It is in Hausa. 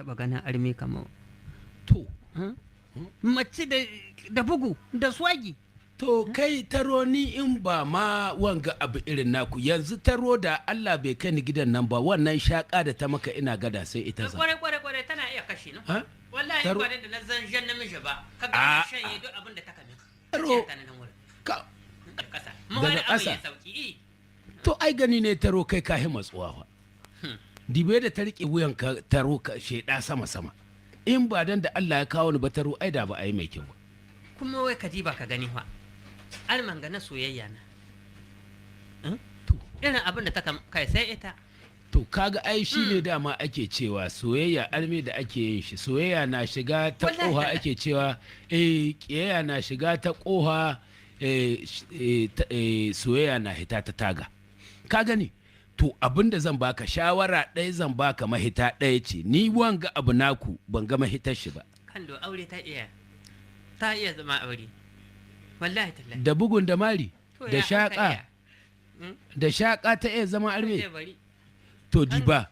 Taba ganin arme kamar To. Mace da bugu da swagi. To kai taro, ni in ba ma wanga abu irin naku yanzu taro da Allah bai kai ni gidan nan ba, wannan shaƙa da ta maka ina gada sai ita za. Kware kware kware, tana iya kashe no. Ha? Wallahi Taro- ba da na zan jan namiji ba ka A- ga shanye duk abin da ta kame. Taro- Ta nan wurin. Ka- Kasa. Daga Mu wani abu ƙasa. ya sauki. Eh. To ai gani ne taro, kai ka matsuwa fa. Dibe da ta riƙe wuyan ka taro, ka sheda sama sama. In ba dan da Allah ya kawo ni ba taro, ai da ba a yi mai kyau ba. Kuma wai ka ji ba ka gani fa. Alman ga na soyayya na. To. Irin abin da ta kai sai ita. To kaga ai shi ne dama ake cewa soyayya alme da ake yin shi, soyayya na shiga ta Wallahi koha tallahi. Ake cewa kiyayya na shiga ta koha, soyayya na hita ta taga. Ka gani, to abin da zan baka shawara ɗaya, zan baka mahita ɗaya ce. Ni wanga abu naku ban ga mahitar shi ba. Kan do aure ta iya. Ta iya zama aure. Wallahi tallahi. Da bugun da mari To da ya an ka shaƙa iya? Da shaƙa ta iya zama Sai arme. bari. To diba.